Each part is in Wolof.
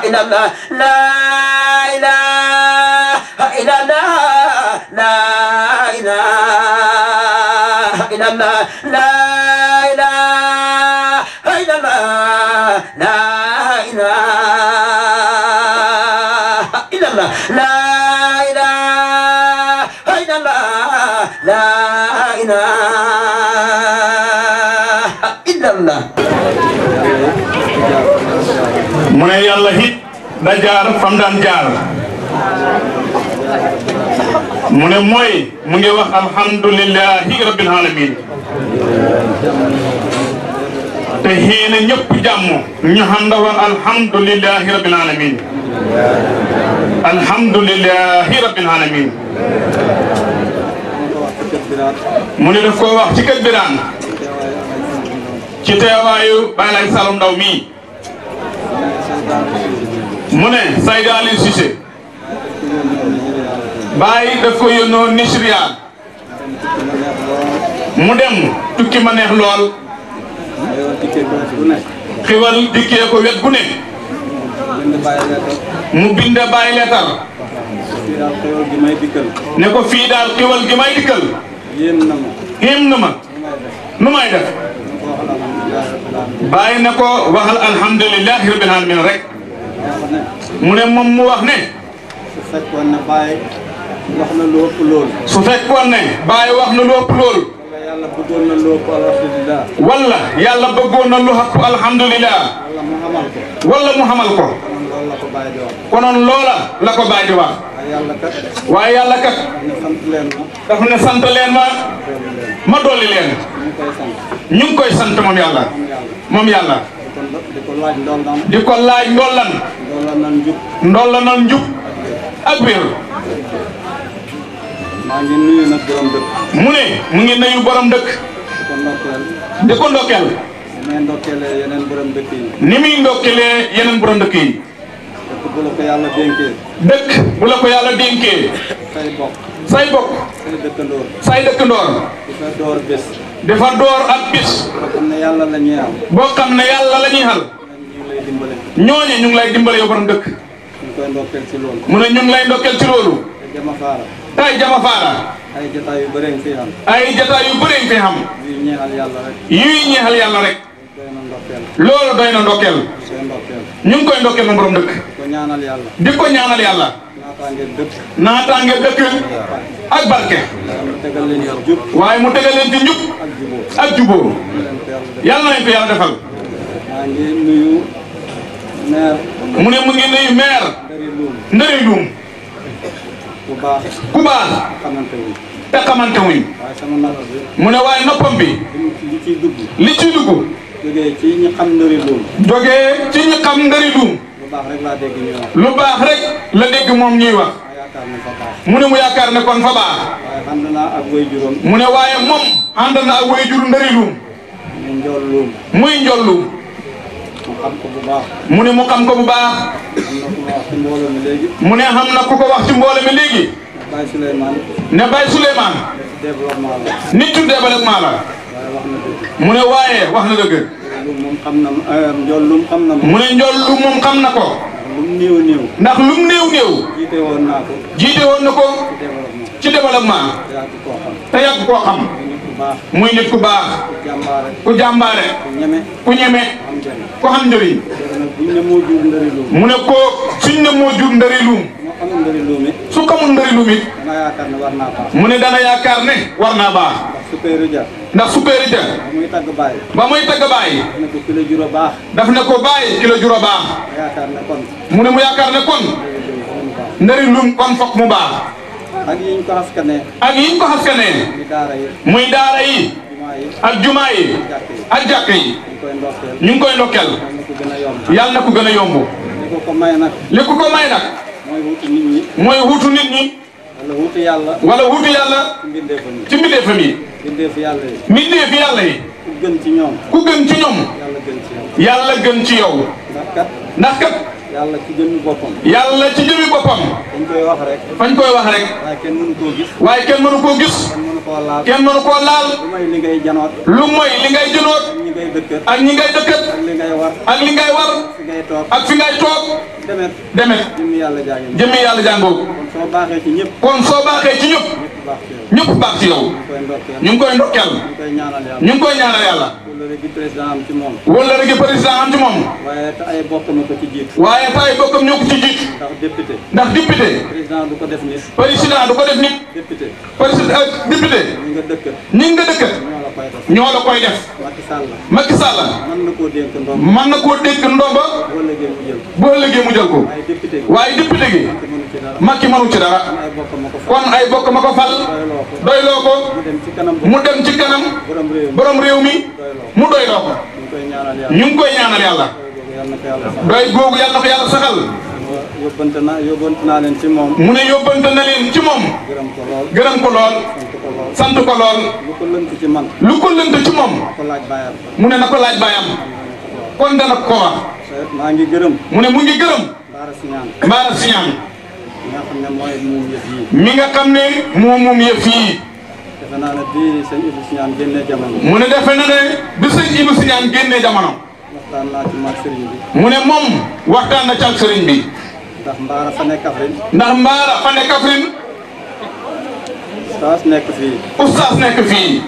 إلا الله لا إله إلا الله لا إله إلا الله لا إله إلا الله لا إله إلا الله لا إله إلا الله لا إله إلا الله mu ne yàlla hit da jaar fam daan jaar mu ne mooy mu ngi wax alhamdulillahi rabbil alamin te xéena ñëpp jàmm ñu xanda wax alhamdulillahi rabbil alamin alhamdulillahi rabbil alamin mu ne daf ko wax ci kër biraan ci teewaayu Baay Laay Salum Ndaw mi mu ne Sayda Ali Cissé Baay daf ko yónnoo Nigeria mu dem tukki ma neex lool xiwal dikkee ko wet gu ne mu bind Baay leetar ne ko fii daal xiwal gi may dikkal yéem na ma nu may def Baay ne ko waxal alhamdulillahi rabbil alamin rek mu ne moom mu wax ne su fekkoon ne Baay wax na lu ëpp lool su fekkoon ne Baay wax na lu ëpp lool yàlla bëggoon na lu ëpp alhamdulillah wala yàlla bëggoon na lu ëpp alhamdulillah wala mu xamal ko konoon loola la ko Baay di wax waaye yàlla kat daf ne sant leen ma dolli leen ñu ngi koy sant moom yàlla di ko laaj ndollan njub ak wér maa ngi nuyu nag borom dëkk mu ne mu ngi nuyu borom dëkk di ko ndokkeel ni muy ndokkeelee yeneen borom dëkk yi ni muy ndokkeelee yeneen borom dëkk yi dëkk bu la ko yàlla dénkee dëkk bu la ko yàlla dénkee say bokk say dëkkandoor dafa door bés dafa door ak bis boo xam ne yàlla la ñuy am boo xam ne yàlla la ñuy xal ñooñe ñu ngi lay dimbale yow borom dëkk ñu koy ndokkeel ci loolu mu ne ñu ngi lay ndokkeel ci loolu jama faara tay jama faara ay jotaay yu bëri fi am ay jotaay yu bëri fi am yuy ñeexal yàlla rek loolu doy na ndokkeel ñu ngi koy ndokkeel moom borom dëkk di ko ñaanal yàlla naataange dëkk ak barke waaye mu tegal leen ci njub ak jubóo yàlla nañ ko yàlla defal mu ne mu ngi nuyu maire Ndari Loum ku baax te xamante wuñ mu ne waaye noppam bi li ciy dugg jógee ci ñi xam Ndari Loum lu baax rek la dégg moom ñuy wax mu ne mu yaakaar ne kon fa baax mu ne waaye moom ànd na ak waajur Ndari Loum muy Njool Loum mu ne mu xam ko bu baax mu ne xam na ku ko wax ci mbooloo mi léegi ne Baye Souleymane nitu développement la mu ne waaye wax na dëgg mu ne Njool Loum moom xam na ko ndax lum néew jiite woon na ko ci développement te yàgg koo xam muy nit ku baax ku jàmbaare ku ñeme ku xam njëriñ mu ne ko suñ ne moo jur Ndari Loum su xamul Ndari Loum it mu ne dana yaakaar ne war naa baax ndax Supéeri Ja ba muy tagg Baay daf ne ko Baay ki la jur a baax mu ne mu yaakaar ne kon Ndari Loum kon fokk mu baax ak yiñ ko xaskanee muy daara yi ak jumaa yi ak jàkk yi ñu ngi koy ndokkeel yàlla na ko gën a yomb li ko ko may nag mooy wuutu nit ñi wala wuutu yàlla ci mbindeefam yi mbindeefi yàlla yi ku gën ci ñoom yàlla gën ci yow ndax kat yàlla ci jëmmi boppam fañ koy wax rek waaye kenn mënu koo gis kenn mënu koo laal lu mooy li ngay jënoot ngay dëkkat. ak ñi ngay dëkkat. ak li ngay war. ak li ngay war. fi ngay toog. ak fi ngay toog. demet. jëmmi yàlla jàngi. jëmmi yàlla jàngoo. kon soo baaxee ci ñëpp. kon soo baaxee ci ñëpp. ñëpp baax ci yow. ñu ngi koy ndokkeel. ñu ngi koy ñaanal yàlla. wala gi président am ci moom. wala gi président am ci moom. waaye te ay bokkam ko ci jiit. waaye te ay bokkam ñoo ko ci jiit. ndax député. ndax député. président du ko def nit. président du ko def nit. député. président député. ñi nga dëkk. ñi nga dëkk. ñoo la koy def. Macky Sall. Macky Sall. mën na koo dénk ndomba. mën na koo dénk ndomba. boo lëggee mu jël. boo lëggee mu jël ko. waaye député gi. waaye député gi. Macky mënu ci dara. kon ay bokk ma ko fal. doyloo ko. mu dem ci kanam. borom réew mi. mu doyloo ko. ñu ngi koy ñaanal yàlla. doy googu yàlla na ko yàlla saxal. yóbbante naa leen ci moom. mu ne yóbbante na leen ci moom. gërëm ko lool. gërëm ko lool. sant ko lool. lu ko lënt ci man. lu ko lënt ci moom. ko laaj baayam. mu ne na ko laaj baayam. kon dana ko wax. maa ngi gërëm. mu ne mu ngi gërëm. Baara Siñaan. Baara Siñaan. mi nga xam ne mooy moom yëf yi. mi nga xam ne moom yëf yi. defe naa ne bii sëñ Ibou Siñaan génnee jamono. mu ne defe na ne bi sëñ Ibou Siñaan génnee jamono. waxtaan naa ci maag sëriñ bi. mu ne moom waxtaan na ci ak sëriñ bi. ndax Mbaara fa nekk Kaffrine. ndax Mbaara fa nekk Kaffrine. Oustaz nekk fii. Oustaz nekk fii.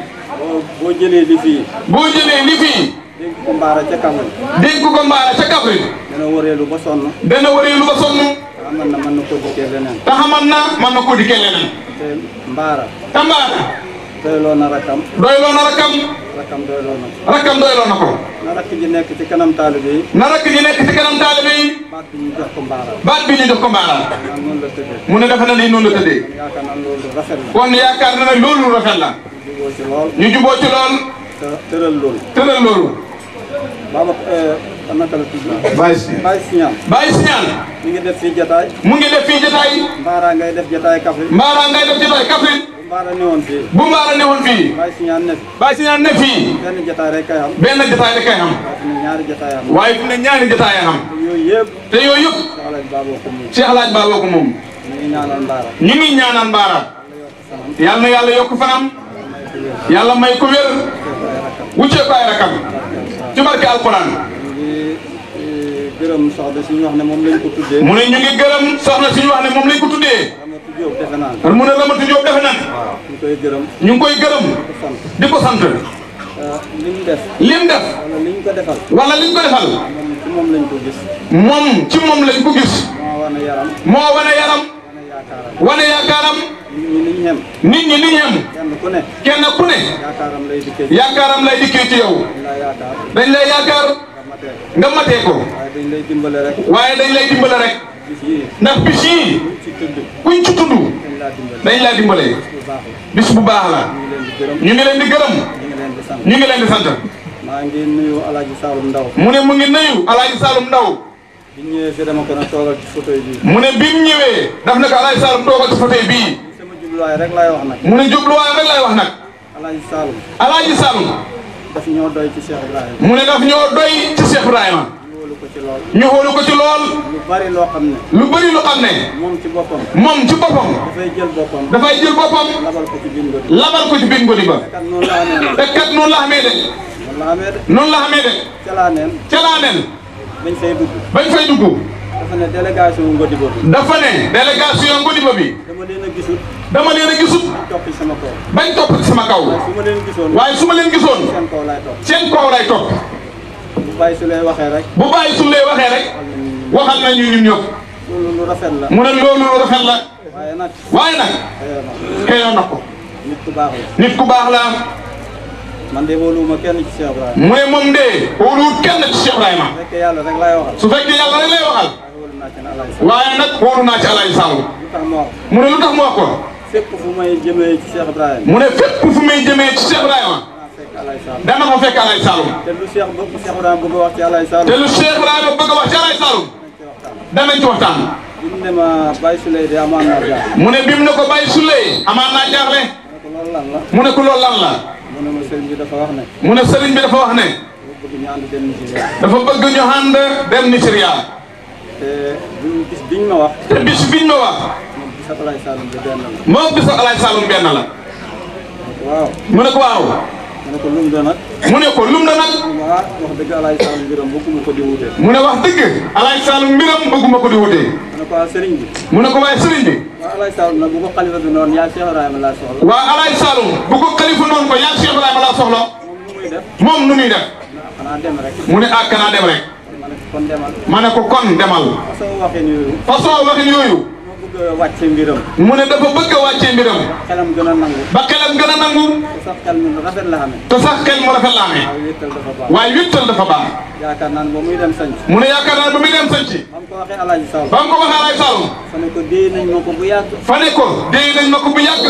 boo jëlee li fii. boo jëlee li fii. dénk ko Mbaara ca Kaffrine. dénk ko Mbaara ca Kaffrine. dana wëreelu ba sonn. dana wëreelu ba sonn. te mën na ko dikkee leneen. te xaman na mën na ko dikkee leneen. te Mbaara. te Mbaara. doyloo na rakam. doyloo na rakam. rakam doyloo na ko. rakam doyloo na ko. na rakk ji nekk ci kanam taalibe yi. na rakk ji nekk ci kanam taalibe yi. baat bi ñu jox ko Mbaara. baat bi ñu jox ko Mbaara. waaw noonu la tëddee. mu ne dafa na ni noonu la tëddee. yaakaar naa loolu rafet la. kon yaakaar na ne loolu rafet la. ñu juboo ci lool. ñu juboo ci lool. te tëral loolu. tëral loolu. Baba naka la tudd. Baye Siñaan. Baye Siñaan. mi ngi def fii jotaay. mu ngi def fii jotaay. Mbaara ngay def jotaay Kaffrine. Mbaara ngay def jotaay Kaffrine. bu Mbaara newoon fii. bu Mbaara newoon fii. Baye Siñaan ne fi. Baye Siñaan ne fii. benn jotaay rek kay xam. benn jotaay rek kay xam. ñaari jotaay am. waaye fi ne ñaari jotaay a xam. yooyu yëpp. te yooyu yëpp. Cheikh Alaaji Ba boo ko moom. Cheikh Alaaji Ba boo ko moom. ñu ngi ñaanal Mbaara. ñu ngi ñaanal Mbaara. yal na yàlla yokk fanam. yàlla may ko wér. wuccee ko ay rakam. ci barke alquran. gërëm soxna si ñu wax ne moom lañ ko tuddee. mu ne ñu ngi gërëm soxna si ñu wax ne moom lañ ko tuddee. Ramatu Diop defe naa. mu ne Ramatu Diop defe naa. ñu koy gërëm. ñu ngi koy gërëm. di ko sant. lim def. lim def. wala liñ ko defal. wala liñ ko defal. moom ci moom lañ ko gis. moom ci moom lañ ko gis. moo wane yaram. moo wane yaram. wane yaakaaram. nit ñi ni ñu xem. kenn ku ne. kenn ku ne. yaakaaram lay dikkee. yaakaaram lay dikkee ci yow. dañ lay yaakaar. nga matee ko. waaye dañ lay dimbale rek. waaye dañ lay dimbale rek. ndax bis yii. kuñ ci tudd. dañ laa dimbale. bis bu baax la. ñu ngi leen di gërëm. ñu ngi leen di sant. maa ngi nuyu Alaaji Saloum Ndaw. mu ne mu ngi nuyu Alaaji Saloum Ndaw. bi ñu ñëwee fii dama ko doon toogal ci fauteuil bii. mu ne bi mu ñëwee daf ne ko Alaaji Saloum toogal ci fauteuil bii. sama jubluwaay rek laay wax nag. mu ne jubluwaay rek laay wax nag. Alaaji Saloum. Alaaji Saloum. daf ñoo doy ci Cheikh Ibrahima. mu ne daf ñoo doy ci Cheikh Ibrahima. ñu xoolu ko ci lool. ñu xoolu ko ci lool. lu bari loo xam ne. lu bari lu xam ne. moom ci boppam. moom ci boppam. dafay jël boppam. dafay jël boppam. labal ko ci biir ngodi. labal ko ci biir ngodi ba. te kat noonu la amee nag. te kat noonu la xamee de. noonu la amee de. noonu la xamee de. ca laa neen. ca laa neen. bañ fay dugg. bañ fay dugg. dafa ne délégation ngodi ba bi. dafa ne délégation ngodi ba bi. dama leen a gisul. dama leen a gisut. topp ci sama kaw. bañ topp ci sama kaw. waaye su ma leen gisoon. waaye su ma leen gisoon. seen kaw laay topp. seen kaw lay topp. bu bàyyi su lay waxee rek. bu bàyyi su lay waxee rek. waxal nañu ñun ñëpp. loolu lu rafet la. mu ne loolu lu rafet la. waaye nag. waaye nag. xëyoon na ko. nit ku baax la. nit ku baax la. man de wóoluwuma kenn ci Cheikh Ibrahima. mu ne moom de wóoluwul kenn ci Cheikh Ibrahima. su fekkee yàlla rek laay waxal. su fekkee yàlla rek lay waxal. wóolu naa ci ne Alaaji Saloum. waaye nag wóolu naa ci Alaaji Saloum. lu tax ma wax. mu ne lu tax mu wax ko. fépp fu may jëmee ci Cheikh Ibrahima. mu ne fépp fu may jëmee ci Cheikh Ibrahima. dana fa fekk Alaaji Saloum. te lu Cheikh Ibrahima bëgg a wax ci Alaaji Saloum. te lu Cheikh Ibrahima bëgg a wax ci Alaaji Saloum. danañ ci waxtaan. bi mu ne ma Baye Souley de amaan naa jaaxle. mu ne bi mu ne ko Baye Souley amaan naa jaaxle. mu ne ko loolu lan la. mu ne ko loolu lan la. mu ne ma sëriñ bi dafa wax ne. mu ne sëriñ bi dafa wax ne. dafa bëgg ñu ànd dem Nigéria. dafa bëgg ñu ànd dem Nigéria. te bis biñ ma wax. te bis biñ ma wax. moom bis ak Alaaji Saloum bi benn la. moom bis ak Alaaji Saloum benn la. waaw. mu ne ko waaw. mu ne ko lu mu doon nag. mu ne ko lum la nag. wax dëgg Alaaji Saalum mbiram bëgguma ko di wutee. mu ne wax dëgg Alaaji Saalum mbiram bëgguma ko di wutee. mu ne ko waa sëriñ bi. mu ne ko waaye sëriñ bi. waa Alaaji Saalum nag bu ko xalifa bi noonu yaa Cheikh Ibrahima laa soxla. waa Alaaji Saalum bu ko xalifa noonu ko yaa Cheikh Ibrahima laa soxla. moom nu muy def. xanaa dem rek. mu ne ah kanaa dem rek. kon demal. ma ne ko kon demal. façon waxin yooyu. façon waxin yooyu. bëgg a wàcce mbiram. mu ne dafa bëgg a wàccee mbiram. xelam gën a nangu. ba xelam gën a nangu. te sax xel mu rafet la xamee. te sax xel mu rafet la amee. waaye wéttal dafa baax. yaakaar naa ne ba muy dem sanc. mu ne yaakaar naa ba muy dem sanc. ba mu ko waxee Alaaji Saalum. ba mu ko waxee Alaaji Saalum. fa ne ko déy nañ ma ko bu yàgg. fa ne ko déy nañ ma ko bu yàgg.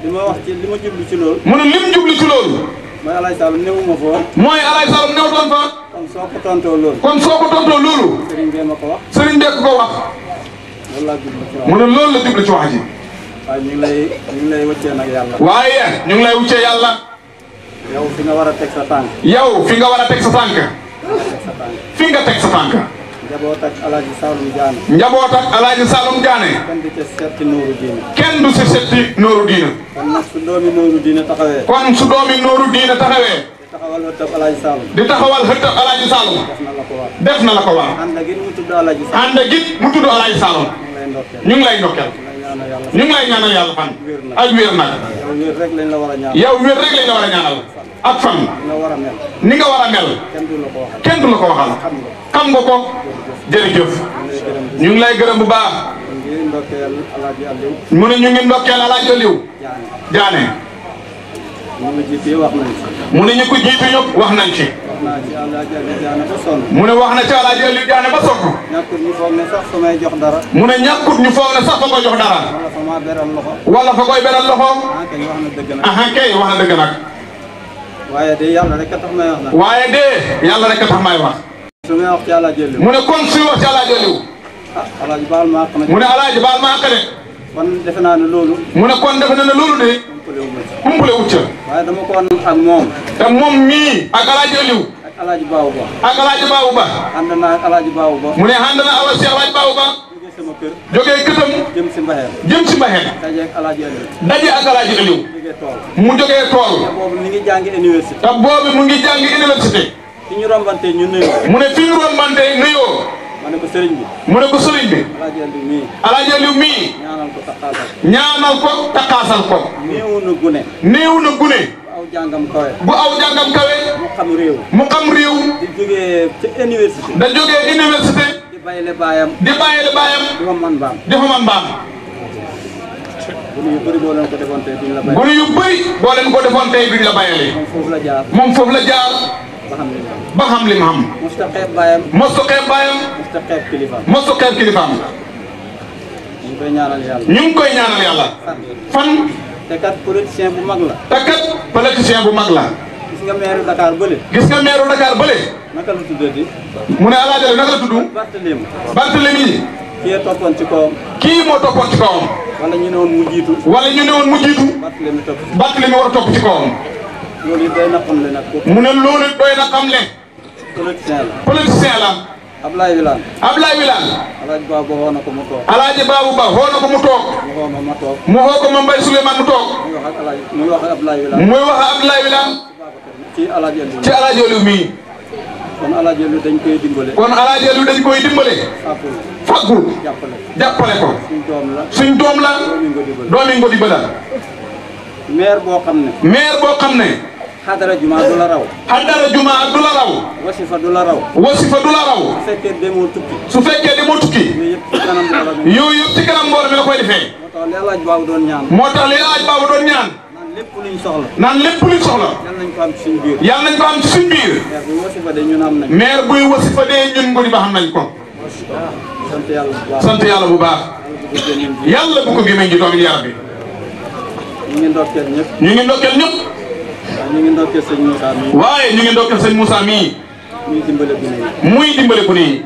li ma wax ci li ma jublu ci loolu. mu ne lim jublu ci loolu. mooy Alaaji Saalum néewu ma fa woon. mooy Alaaji Saalum newtoon fa. kon soo ko tontoo loolu. kon soo ko tontoo loolu. sëriñ bee ma ko wax. sëriñ bee ko wax. loolu laa jublu ci wax. mu ne loolu la jublu ci wax ji. waaye ñu ngi lay wëccee nag yàlla. waaye ñu ngi lay wuccee yàlla. yow fi nga war a teg sa tànk. yow fi nga war a teg sa tànk. fi nga teg sa tànk. njaboot ak Alaaji Saalum Diané. njaboot ak Alaaji Saalum Diané. kenn du ca seeti nooru diine. kenn du si setti nooru diina. kon nag su doomi nooru diine taxawee. kon su doomi nooru diina taxawee. di taxawal hëttab Alaaji Saalum. di taxawal xëttab Alaaji Saalum. def na la ko war. def na la ko war. ànd ak it mu tudd Alaaji Saalum. ànd ak it mu tudd Alaaji Saalum. ñu ngi lay ndokkeel. ñu ngi lay ndokkeel. ñu ngi lay ñaanal yàlla fan. ak wér nag. yow wér rek lañ la war a ñaan. yow wér rek lañ la war a ñaanal. ak fan. nga war a mel. ni nga war a mel. kenn du la ko waxal. kenn du la ko waxal. xam nga ko. jërëjëf. ñu ngi lay gërëm bu baax. ñu ngi ndokkeel Alaaji Aliou mu ne ñu ngi ndokkeel Alaaji Aliou Diané. Diané. ñu ngi jiite wax nañ ci. mu ne ñu ko jiitu ñëpp wax nañ ci. wax naa ci Alaaji Aliou Diané ba sonn. mu ne wax na ci Alaaji Aliou Diané ba sonn. ñàkkut ñu foog ne sax su may jox dara. mu ne ñàkkut ñu foog ne sax fa koy jox dara. wala fa maa beral loxo. wala fa koy beral loxo. ah kay wax na dëgg nag. aha kay wax na dëgg nag. waaye de yàlla rek a tax may wax nag. waaye de yàlla rek a tax may wax. su may wax ci Alaaji Aliou. mu ne kon suy wax ci Alaaji Aliou. ah Alaaji baal ma àq na. mu ne Alaaji baal ma àq de. kon defe naa ne loolu. mu ne kon defe na ne loolu de. umpale wu ma ci. umpale wut ca. waaye dama ko wan ak moom. te moom mii ak Alaaji Aliou. ak Alaaji Baawu Ba. ak Alaaji Baawu Ba. ànd naa ak Alaaji Baawu Ba. mu ne ànd na awa si Alaaji Baawu Ba. jógee sama kër. jógee këtam. jëm si Mbaxeen. jëm si Mbaxeen. daje ak Alaaji Aliou. daje ak Alaaji Aliou. jógee tool. mu jógee tool. te boobu mi ngi jàngi université. te boobu mu ngi jàngi université. fi ñu rombante ñu nuyu. mu ne fi ñu rombante nuyoo. ma ne ko sëriñ bi. mu ne ko sëriñ bi. Alaaji Aliou mii. Alaaji Aliou mii. ñaanal ko taxaasal. ñaanal ko taqaasal ko. néew na gune. néew na gune. bu aw jàngam kawe. bu aw jàngam kawe. mu xam réew. mu xam réew. di jógee ca université. da jógee université. di bayle baayam. di bàyyile baayam. di fa man baam. di fa man baam. gune yu bëri boo leen ko defoon tey duñ la bay. gune yu bëri boo leen ko defoon tey duñ la bàyyile. moom foofu la jaar. moom foofu la jaar. ba xam ne la. ba xam li mu xam. mosta xeeb baayam. mosu xeeb baayam. mosta xeeb kilifaam. mosu xeeb kilifaam. ñu ngi koy ñaanal yàlla. ñu ngi koy ñaanal yàlla. fan. te kat politicien bu mag la. te kat politicien bu mag la. gis nga maire Dakar bële. gis nga meeru Dakar bële. naka la tuddati. mu ne Alaaji Aliou naka la tudd. Barthélémy. Barthélémy. kii toppoon ci kawam. kii moo toppoon ci kawam. wala ñu ne woon mu jiitu. wala ñu ne woon mu jiitu. Barthélémy topp. Barthélémy war a topp ci kawam. loolu it day naqam le nag. mu ne loolu doy na xam ne. politicien la. politicien la. Ablaye Wilane. Ablaye Wilane. Alaaji Baabu woo na ko mu toog. Alaaji Baabu Ba xoo na ko mu toog. mu woo ma ma toog. mu xoo ko ma Mbaye Souleymane mu toog. muy wax ak Alaaji muy wax ak Ablaye Wilane. muy wax ak Ablaye Wilane. ci Alaaji Aliou. ci Alaaji Aliou mii. kon Alaaji Aliou dañ koy dimbale. kon Alaaji Aliou dañ koy dimbale. fàggul. faggul. jàppale. jàppale ko. suñ doom la. suñ doom la. doomi nga dimbale. doomi ngo di bëdal. maire boo xam ne. maire boo xam ne. xadara juma du la raw. xaddara jumaa du la raw. wasifa du la raw. wasifa du la raw. su fekkee demoo tukki. su fekkee demoo tukki. yooyu yëpp ci kanam mbooloo mi. yooyu yëpp ci kanam mbooloo mi la koy defee. moo tax li Alaaji Baabu doon ñaan. moo tax li Alaaji Baabu doon ñaan. naan lépp luñ soxla. naan lépp luñ soxla. yal nañ ko am ci suñ biir. yàlla nañ ko am ci suñ biir. maire bu wasifa de ñun am nañ. maire buy wasifa dee ñun ngodi ba xam nañ ko. sant yàlla bu baax. sant yàlla bu baax. yàlla bu ko gémmeñ ji doomi yaram bi. ñu ngi ndokkeel ñëpp. ñu ngi ndokkeel ñëpp. waaye ñu ngi ndokkeel sëñ Moussa mii. waaye ñu ngi ndokkeel sëñ Moussa mii. muy dimbale bu nii. muy dimbale ku nii.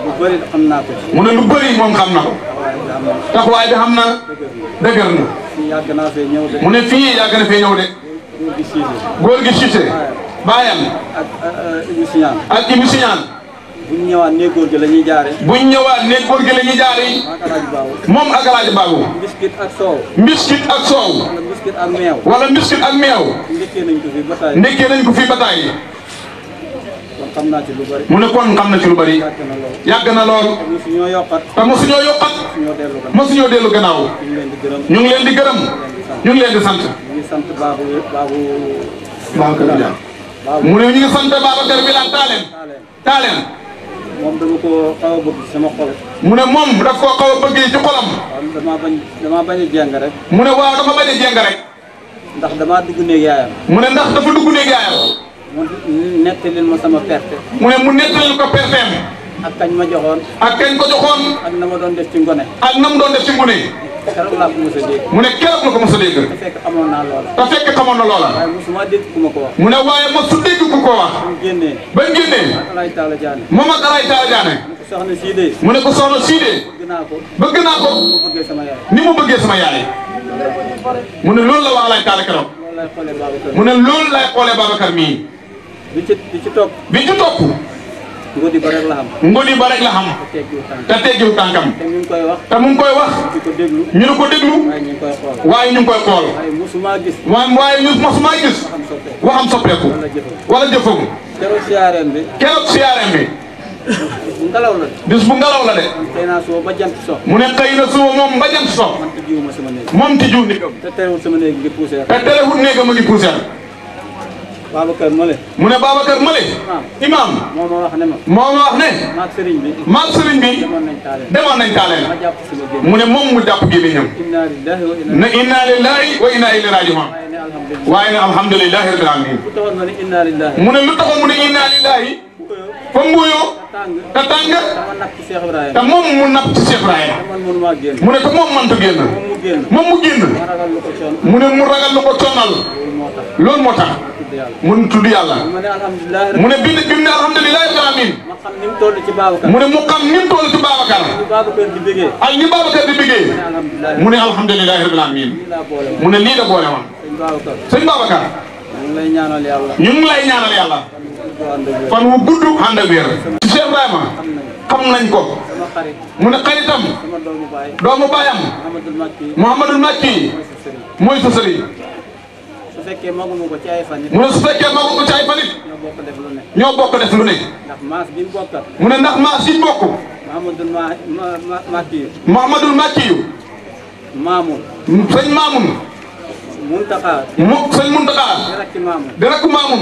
bu bëri xam naa ko ci. mu ne lu bëri moom xam na ko. waaye bi am na. taxawaay bi xam na. dëgër na. fii yàgg naa fee ñëw de. mu ne fii yàgg na fee ñëw de. góor gi Cissé. góor gi Cissé. baayam. ak Ibou Signane. ak Ibou Signane. buñ ñëwaat néeg góor gi la ñuy jaaree. buñ ñëwaat néeg góor gi la ñuy jaaree. ak Alaaji Baabu. moom ak Alaaji Baabu. mbiskit ak soow. mbiskit ak soow. wala mbiskit ak meew. wala mbiskit ak meew. ndekkee nañ ko fi ba taay. ndekkee nañ ko fi ba taay. kon xam naa ci lu bari. mu ne kon xam na ci lu bari. yàgg na lool. yàgg na lool. te mosuñoo yokkat. te mosuñoo yokkat. mosuñoo dellu gannaaw. ñu ngi leen di gërëm. ñu ngi leen di gërëm. ñu ngi leen di sant. ñu ngi sant Baabu. mu ne ñu ngi sant Babacar Wilane Taaleen. moom dama ko xaw a bëgg sama xol. mu ne moom daf koo xaw a bëggee ci xolam. waaw damaa bañ a jeng rek. mu ne waaw dafa bañ a jeng rek. ndax damaa dugg néeg yaayam. mu ne ndax dafa dugg néeg yaayam. mu nettalil ma sama perte. mu ne mu nettalil ko perteem. ak kañ ma joxoon. ak kañ ko joxoon. ak na ma doon def ci ngone. ak na mu doon def ci ngone. keroog laa ko mos a dégg. mu ne keroog la ko mos a dégg. te fekk xamoon naa loola. te fekk xamoon na loola. waaye mosuma dégg ku ma ko wax. mu ne waaye mosu dégg ku ko wax. ba mu génnee. ba mu génnee. ak Alaaji Taala Jaane. moom ak Alaaji Taala Jaane. mu ko soxna sii de. mu ne ko soxna sii de. bëgg naa ko. bëgg naa ko. mu bëggee sama yaay. ni mu bëggee sama yaay. mu ne loolu la wax Alaaji Taala keroog. loolu lay xoolee Babacar. mu ne loolu lay xoolee Babacar mii. bi ci topp. bi ci topp. ngodi ba rek la xam. ngodi ba rek la xam. te teggiwu tànkam. te ñu ngi koy wax. te mu ngi koy wax. di ko déglu. ñu ne ko déglu. waaye ñu ngi koy xool. waaye ñu ngi koy xool. waaye mosuma gis. waaye ñu mosuma gis. waxam soppeeku. wala jëfam. keroog siyaareem bi. keroog siyaareem bi. bu ngelaw la de. bis bu ngelaw la de. xëy naa suba ba jant so. mu ne xëy na suba moom ba jant so. man tijjiwuma sama néeg. moom tijjiw néegam. te terewul sama néeg ngi poussière. te terewul néegam a ngi poussière. Babacar Male. mu ne Babacar Male. Imaam. moo ma wax ne ma. moo ma wax ne. maag sëriñ bi. maag sëriñ bi. demoon nañ taaleen. demoon nañ taaleen. ma jàpp sama génn. mu ne moom mu jàpp gémmiñam. inna lillahi wa inna. ne inna lillahi wa inna ilayhi raji'un. waaye ne alhamdulillahi rabbil alamin. lu taxoon ma ne inna lillahi. mu ne lu taxoon mu ne inna lillahi. fa mbuyoo. te tàng. dama napp ci Cheikh Ibrahima. te moom mu napp ci Cheikh Ibrahima. man mënumaa génn. mu ne te moom mënta génn. moom mu génn. ma ragal lu ko coon. mu ne mu ragal lu ko coonal. loolu moo tax. mu tudd yàlla. ma ne alhamdulilah. mu ne bi mu ne alhamdulilah rabbil alamin. ma xam ni mu toll ci Babacar. mu ne mu xam ni mu toll ci Babacar. ni Babacar di bégee. ak ni Babacar di bégee. mu ne alhamdulilah rabbil alamin. mu ne lii la boole woon. sëñ Babacar. ñu ngi lay ñaanal yàlla. ñu ngi lay ñaanal yàlla. fan wu gudd ànd ak wér. Cheikh Ibrahima. xam nañ ko. mu ne xaritam. doomu baayam. Mouhamadul Makki. mooy sa sëriñ. su fekkee maguma ko ci ay fan it. mu ne su fekkee magu ko ci ay fan it. ñoo bokk def lu ne. ñoo bokk def lu ne. ndax maas bi mu bokkat. mu ne ndax maas yi bokk. Mouhamadul Makki. Maamun. sëñ Maamun. Muntaxa. sëñ Muntaxa. di rakki Maamun. di rakk Maamun.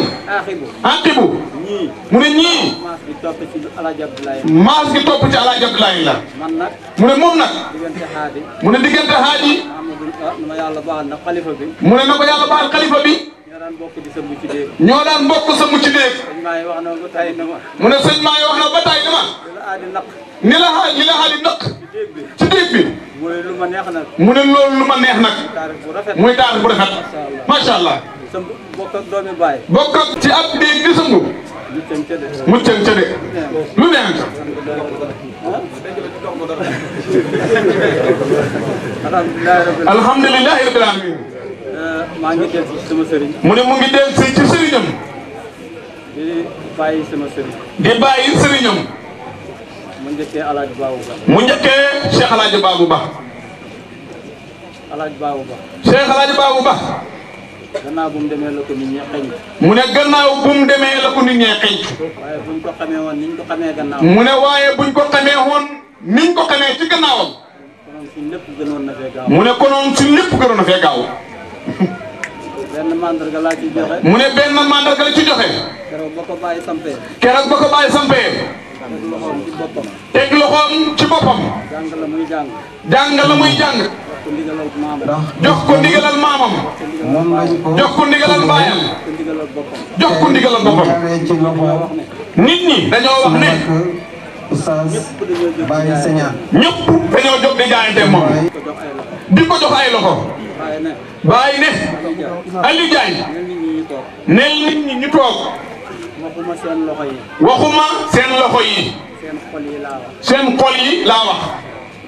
Aqibu. ñii. mu ne ñii. maas gi topp ci Alaaji Abdoulaye. maas gi topp ci Alaaji Abdoulaye la. man nag. mu ne moom nag. diggante xaadi. mu ne diggante xaaji. ma yàlla baal na xalifa bi. mu ne na ko yàlla baal xalifa bi. ñoo daan bokk di sëmb ci déeg. ñoo daan bokk sëmb ci déeg. sëñ maa yi wax na ba tay na ma. mu ne sëñ maa yi wax na ba tay na ma. li la aadi naq. ni la xaali naq. ci déeg bi. mooy lu ma neex nag. mu ne loolu lu ma neex nag. taarix bu rafet. muy taarix bu rafet. macha allah. sëmb bokk ak doomi baay. bokk ak ci ab déeg di sëmb. muccam ca de. muccam ca de. lu neex. alhamdulilah rabbil alamin. maa ngi dellu ci sama sëriñ. mu ne mu ngi dellu si ci sëriñam. di bàyyi sama sëriñ. di bàyyi sëriñam. mu njëkkee Alaaji Baabu Ba. mu njëkkee Cheikh Alaaji Baabu Ba. Alaaji Baabu Ba. Cheikh Alaaji Baabu Ba. gannaaw bu mu demee la ko nit ñi xeeñ. mu ne gannaaw bu mu demee la ko nit ñee xeeñ. waaye buñ ko xamee woon niñ ko xamee gannaaw. mu ne waaye buñ ko xamee woon niñ ko xamee ci gannaawam. konoon suñ lépp gënoon na fee gaaw. mu ne konoon suñ lépp gënoon na fee gaaw. benn mandarga laa ci joxe. mu ne benn mandarga la ci joxe. keroog ba ko bàyyi sampee. keroog ba ko bàyyi sampee. teg loxoom ci boppam. teg loxoom ci boppam. jàng la muy jàng. jàng la muy jàng. ko ndigalal maamam. jox ko ndigalal maamam. jox ko ndigalal baayam. ko ndigalal boppam. jox ko ndigalal boppam. nit ñi dañoo wax ne. ñëpp dañoo jóg di jaayante moom. di ko jox ay loxo. bàyyi ne. Aliou Diagne. nel nit ñi ñu toog. waxuma seen loxo yi. waxuma seen loxo yi. seen xol yi laa wax. seen xol yi laa wax.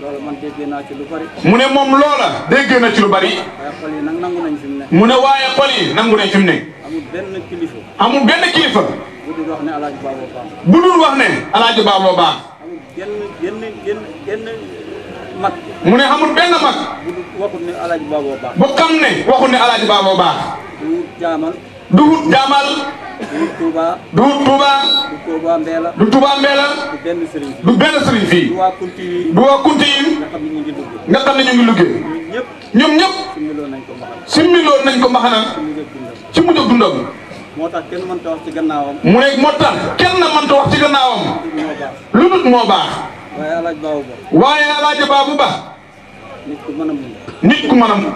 loolu man dégg naa ci lu bari. mu ne moom loola dégg na ci lu bari. waaye xol yi nag nangu nañ fi mu ne. mu ne waaye xol yi nangu nañ fi mu ne. amul benn kilifa. amul benn kilifa. bu dul wax ne Alaaji Baaboo baax. bu dul wax ne Alaaji Baaboo baax. amul genn mag. mu ne amul benn mag. bu dul waxut ne Alaaji Baaboo baax. bu xam ne waxut ne Alaaji Baaboo baax. du jaamal. du jaamal. du Touba. du Touba. du Touba Mbella. du Touba Mbella. du benn sëriñ fii. du benn sëriñ fii. du waa Kunti yi. du waa Kunti yi. nga xam ne ñu ngi liggéey. nga xam ne ñu ngi liggéey. ñoom ñëpp. simmiloon nañ ko mbaxana. simmiloon nañ ko mbaxana. ci mujj ak dundam. moo tax kenn mënta wax ci gannaawam. mu ne moo tax kenn mënta wax ci gannaawam. lu dul moo baax. waaye Alaaji Baaboo Ba. waaye Alaaji Baaboo Ba. nit ku mën a muñ. nit ku mën a muñ.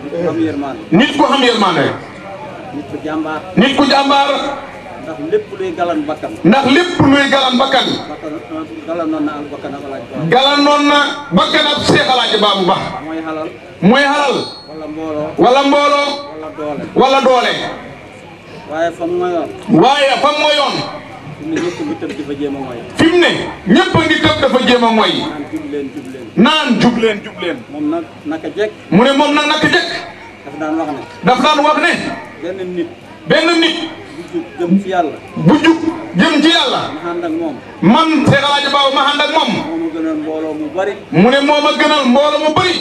nit ku xam yërmande. nit ku xam yërmande. nit ku jàmbaar. nit ku jàmbaar. ndax lépp luy galan bakkan. ndax lépp luy galan bakkan. galanoon na al bakkan ak Alaaji Baaboo. galanoon na bakkan ak Seex Alaaji Baaboo Ba. mooy xalal. mooy xalal. wala mbooloo. wala mbooloo. wala doole. wala doole. waaye fam mooyoon. waaye fam mooyoon. fi mu ne ñëpp ngi tëb di fa jéem a mooy. fi mu ne ñëpp a ngi tëb dafa jéem a mooy. naan jub leen jub leen. naan jub leen jub leen. moom nag naka jekk. mu ne moom nag naka jekk. daf daan wax ne. daf daan wax ne. benn nit. bu jub jëm ci yàlla. bu jub jëm ci yàlla. ma ànd ak moom. man Seex Alaaji Baaboo ma ànd ak moom. moo ma gënal mbooloo mu bari. mu ne moo ma gënal mbooloo mu bari.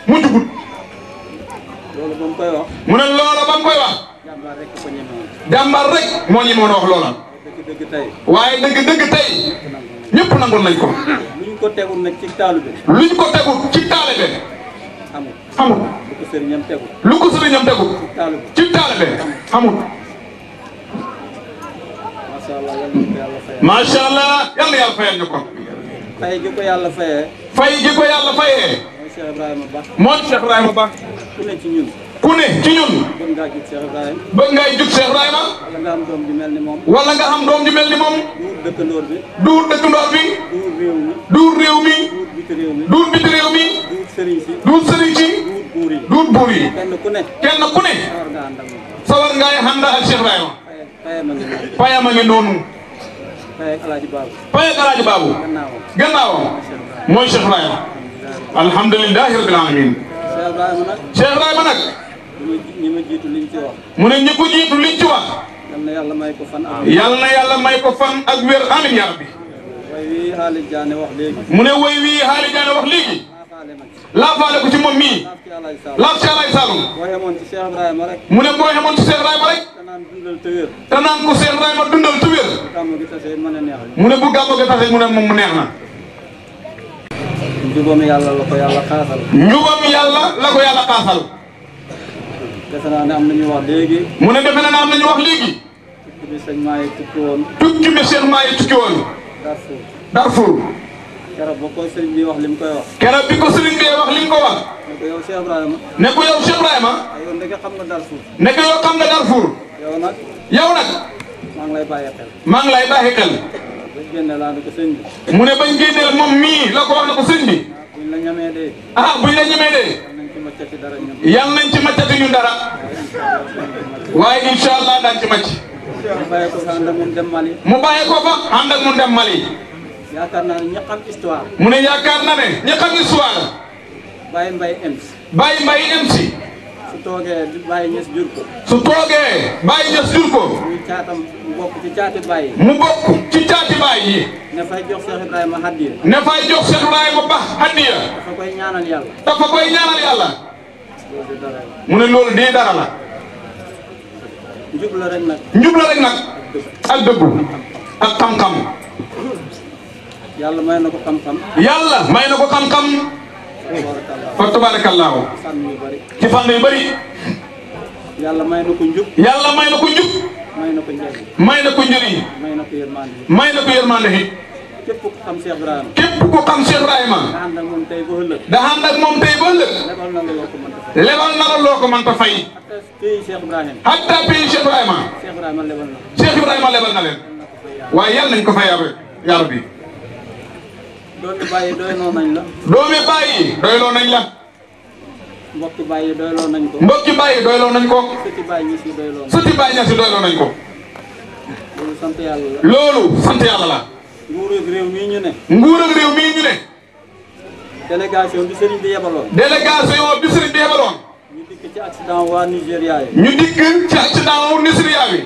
mu jugut. loolu ba mu koy wax. mu ne loola ba mu koy wax. jàmbaar rek ko ñemewoon. jàmbaar rek moo ñemewoon wax loola. dëgg tey. waaye dëgg tey. ñëpp nangul nañ ko. luñ ko tegul nag ci taalibe. luñ ko tegul ci taalibe. amul. amul. lu ko sëriñam tegul. lu ko sëriñam tegul. ci taalibe. ci taalibe. amul. macha allah yal na ko yàlla fayal. macha allah yal na yàlla fayal ñu ko. fay gi ko yàlla fayee. fay gi ko yàlla fayee. mooy Cheikh Ibrahima Ba. mooy Cheikh Ibrahima Ba. ku ne ci ñun. ku ne ci ñun. bëgg ngaa gis Cheikh Ibrahima. bëgg ngay jug Cheikh Ibrahima. wala nga am doom ju mel ni moom. wala nga am doom ju mel ni moom. duur dëkkandoor bi. duur dëkkandoor bi. duur réew mi. duur réew mi. duur biti réew mi. duur biti réew mi. duur sëriñ si. duur sëriñ si. duur buur yi. duur buur yi. kenn ku ne. kenn ku ne. sawar nga ànd ak moom. sawar ngay ànd ak Cheikh Ibrahima. fayam a ngi noonu. fayam a ngi noonu. fay ak Alaaji Baaboo. fay ak Alaaji Baaboo. gannaawam. gannaawam. mooy Cheikh Ibrahima. alhamdulilahi rabbil alamin. Cheikh Ibrahima nag. Cheikh Ibrahima nag. ñi ma jiitu liñ ci wax. mu ne ñi ko jiitu liñ ci wax. yal na yàlla may ko fan ak. yal na yàlla may ko fan ak wér amin yaa rabbi. way wii Xaalis Jaane wax léegi. mu ne woy wii Xaalis Jaane wax léegi. laafaale ko ci moom mii. laaf ci Alaaji Saalum. boo yemoon ci Cheikh Ibrahima rek. mu ne boo yemoon ci Cheikh Ibrahima rek. te naan dundal te wér. te naan ko Cheikh Ibrahima dundal te wér. bu gàmmu gi tasee mën a neex. mu ne bu gàmmu gi tasee mu ne moom mu neex na. njubam yàlla la ko yàlla xaasal. njubam yàlla la ko yàlla xaasal. defe naa ne am na ñu wax léegi. mu ne defe naa ne am na ñu wax léegi. tukki bi sëñ Maye tukki woon. tukki bi Cheikh Maye tukki woon. Darfour. Darfour. keroog ba ko sëriñ bi wax li mu koy wax. keroog bi ko sëriñ bi wax li mu ko wax. ne ko yow Cheikh Ibrahima. ne ko yow Cheikh Ibrahima. yow ndeke xam nga Darfour. ne ko yow xam nga Darfour. yow nag. yow nag. maa ngi lay bàyyi xel. maa ngi lay bàyyi xel. bañ génne laa ne ko sëñ bi. mu ne bañ génneel moom mii la ko wax ne ko sëñ bi. buñ la ñamee dee. ah buñ la ñemee de. nañ ci maccati dara ñun. yal nañ ci maccati ñu dara. waaye incha allah daañ ci macc. mu bàyyi ko fa ànd ak moom dem Mali. mu bàyyi ko fa ànd ak mu dem Mali. yaakaar naa ne ñi xam histoire. mu ne yaakaar na ne ñi xam histoire. Baye Mbaye Ems. Baye Mbaye Ems. su toogee Baye Ñas jur ko. su toogee Baye Ñas jur ko. muy caatam mu bokk ci caati Baye. mu bokk ci caati Baye yi. ne fay jox Cheikh Ibrahima hadiya. ne fay jox Cheikh Ibrahima Ba hadiya. dafa koy ñaanal yàlla. dafa koy ñaanal yàlla. loolu dara la. mu ne loolu dee dara la. njub la rek nag. njub la rek nag. ak dëggu. ak xam-xam. yàlla may na ko xam-xam. yàlla may na ko xam-xam. fa tabaarakallaahu. fànn yu bari. ci fànn yu bari. yàlla may na ko njub. yàlla may na ko njub. may na ko njëriñ. may na ko njëriñ. may na ko yërmande. may na ko yërmande it. képp ku xam Cheikh Ibrahima. képp ku xam Cheikh Ibrahima. nga ànd ak moom tey ba ëllëg. da ànd ak moom tey ba ëllëg. lebal na la loo ko mënta fay. lebal na la loo ko mënta fay. ak pays Cheikh Ibrahima. hatta pays Cheikh Ibrahima. Cheikh Ibrahima lebal na. Cheikh Ibrahima lebal na leen. waaye yàlla nañ ko fay yaa rabbi. doomi bàyyi doyloo nañ la. doomi bàyyi doyloo nañ la. mbokki bàyyi doyloo nañ ko. mbokki bàyyi doyloo nañ ko. sëti bàyyi ñi si doyloo nañ. sëti bàyyi ña si doyloo nañ ko. loolu sant yàlla la. loolu sant yàlla la. nguur ak réew mii ñu ne. nguur ak réew mii ñu ne. délégation bi sëriñ bi yebaloon. délégation bi sëriñ bi yebaloon. ñu dikk ci accident waa Nigéria yi. ñu dikk ci accident wu Nigéria bi.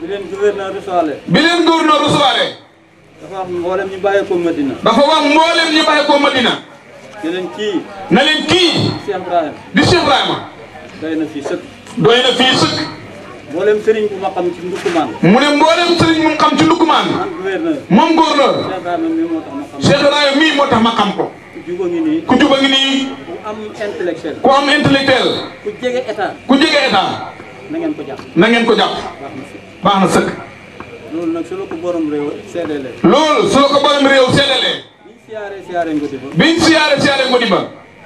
bi leen gouverneur recevoir. bi leen gouverneur recevoir. dafa wax mboolem ñu bàyyi ko Madina. dafa wax mboolem ñu bàyyi ko Madina. ne leen kii. na leen kii. Cheikh Ibrahima. di Cheikh Ibrahima. doy na fii sëkk. doy na fii sëkk. mboolem sëriñ bu ma xam ci Ndoukoumane. mu ne mboolem sëriñ mu xam ci Ndoukoumane. man gouverneur. moom gouverneur. Cheikh Ibrahima mii moo tax ma xam. Cheikh Ibrahima mii moo tax ma xam ko. ku juba ngi nii. ku juba ngi nii. ku am intellectuel. ku am intellectuel. ku jege état. ku jege état. na ngeen ko jàpp. na ngeen ko jàpp. baax na sëkk. loolu nag su la ko borom réew seedelee. loolu su la ko borom réew seedelee. biñ siyaaree Ngodiba. biñ siyaaree Ngodiba.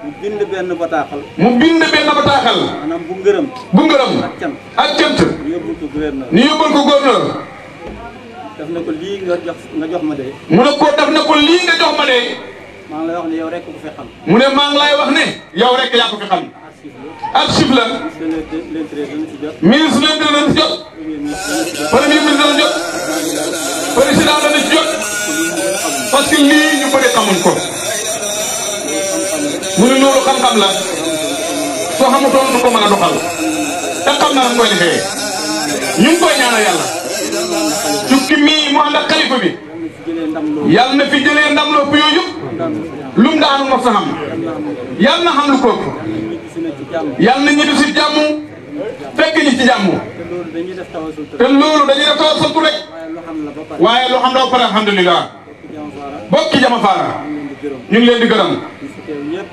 mu bind benn bataaxal. mu bind benn bataaxal. maanaam bu ngërëm. bu ngërëm. ak cant. ñu yóbbul ko gouverneur. ñu yóbbul ko gouverneur. daf na ko lii nga jox ma de. mu ne ko daf na ko lii nga jox ma de. maa ngi lay wax ne yow rek ko fi xam. mu ne maa ngi lay wax ne yow rek yaa ko fi xam. archive la. ministre de l'Intérieur dana ci jot. ministre de l'Intérieur dana ci jot. premier ministre dana jot. président dana ci jot. parce que lii ñu bëri xamuñ ko. mu ne loolu xam-xam la. soo xamutoon du ko mën a doxal. te xam na lan koy defee. ñu ngi koy ñaanal yàlla. tukki mii mu ànd ak xalifa bi. yàlla na fi jëlee ndam loo yooyu yëpp. lu mu daanu mos a xam. yàlla na xam lu ko. yàlla na ñibbi si jàmm. fekk ñi ci jàmm. te loolu dañuy def tawasul rek. waaye loo xam la ba pare alhamdulilah. bokki jama faara. ñu ngi leen di gërëm.